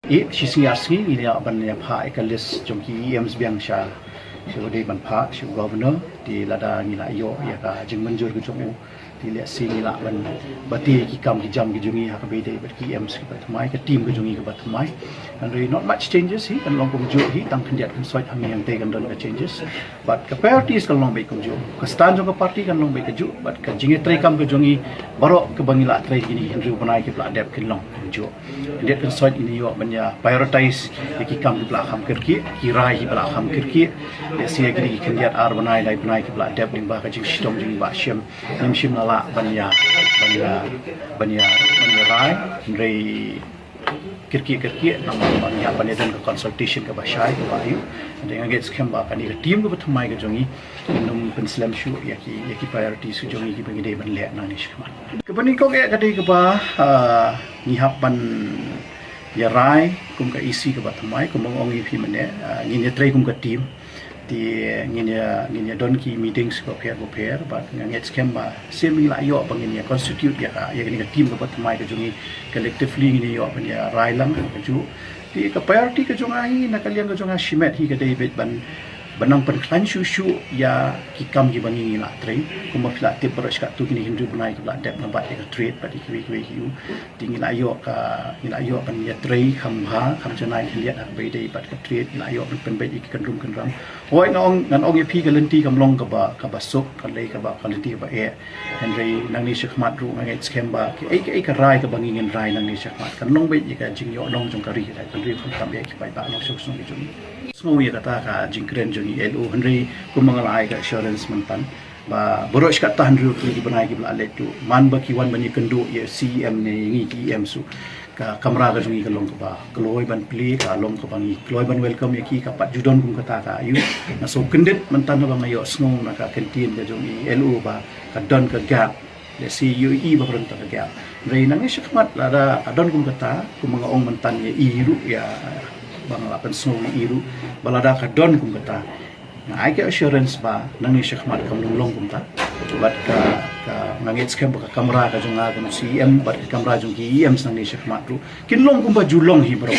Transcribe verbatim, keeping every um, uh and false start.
Ïa shi sngi ar sngi ngi ïa ban ïa phah ïa ka list jong ki E Ms biang sha, sha u dei ban phah sha u governor, te lada ngi la ïoh ïa ka jingmynjur ka jong u, te lehse ngi lah ban bati ki kam ki jam ki jong ngi ha kaba ïadei bad ki E Ms kiba thymmai, ka team ka jong ngi kaba thymmai. Hynrei not much changes hi, kan long kumjuh hi, tang khyndiat khynsoit hangne hangtei kan don ka changes. Bad ka priorities kan long beit kumjuh. Ka stand jong ka party kan long beit kajuh. Bad ka jingïatreikam ka jong ngi baroh kaba ngi la trei kine hynriew bnai kiba la dep kan long kumjuh. Khyndiat khynsoit ngi ïoh ban ïa prioritize ïa ki kam kiba la kham kyrkieh, ki rai kiba la kham kyrkieh. Lehse ïa kine ki khyndiat ar bnai lai bnai kiba la dep lyngba ka jingshitom jong ngi Bah Shim, ngim shym la lah ban ïa, ban ïa, ban ïa, ban ïa rai. Hynrei kyrkieh kyrkieh namar ba ngi hap ban ïa don ka consultation kaba shai kaba aiu. Hynrei nga ngeit skhem ba kane ka team kaba thymmai ka jong ngi kan ym pynslem shuh ïa ki, ïa ki priorities ka jong ngi kiba ngi dei ban leh nangne shakhmat. Kaba nyngkong eh ka dei kaba, ah, ngi hap ban ïa rai kum ka E C kaba thymmai, kumba nga ong ïa phi mynne, ah, ngin ïa trei kum ka team. Te ngin ïa, ngin ïa don ki meetings bapher bapher, bad nga ngeit skhem ba shisien ngi la ïoh ba ngin ïa constitute ïa ka, ïa kane ka team kaba thymmai ka jong ngi, collectively ngin ïa ïoh ban ïa rai lang kajuh. Te ka priority ka jong nga hi, na ka liang ka jong nga shimet hi ka dei beit ban, ban nang pynkhlaiñ shuh shuh ïa ki kam kiba ngi ngi la trei. Kumba phi la tip baroh shi katto kine hynriew bnai kiba la dep nga bat ïa ka trade bad ïa kiwei kiwei ki u. Te ngi la ïoh ka, ngi la ïoh ban ïa trei kham bha, kham janai khyndiat ha kaba ïadei bad ka trade, ngi la ïoh ban pynbeit ïa ki kynrum kynram. Hooid nga ong, ngan ong ïa phi ka lynti kam long kaba, kaba suk, ka dei kaba, ka lynti kaba eh. Hynrei nangne shakhmat ruh nga ngeit skhem ba kiei kiei ka rai kaba ngi ngin rai nangne shakhmat kan long beit ïa ka jingïohnong jong ka ri, ka ri khamtam ïa ki paidbah nongshong shnong ki jong ngi. Sngew ïa kata ka jingkren jong i L O, hynrei kumba nga la ai ka assurance mynta ba baroh shi katta hynriew tylli ki bnai kiba la leit ruh, man ba ki wan ban ïakynduh ïa C E M ne ïa ngi ki E M ruh, ka kamra ka jong ngi ka long kaba kloi ban plie, ka long kaba ngi kloi ban welcome ïa ki, ka pat ju don kum kata ka aiu. Nga sngewkyndit mynta ba nga ïohsngew na ka ktien ka jong i L O ba ka don ka gap. Lehse ïohi ba ka don ka gap. Hynrei nangne shakhmat lada ka don kum kata, kumba nga ong mynta ïa i ruh, ïa ba nga la pynsngew ïa i ruh ba lada ka don kum kata, nga ai ka assurance ba nangne shakhmat kam long long kumta. Bad ka, ka, nga ngeit skhem ba ka kamra ka jong nga kum C E M bad ka kamra jong ki E M nangne shakhmat ruh kin long kumba ju long hi baroh.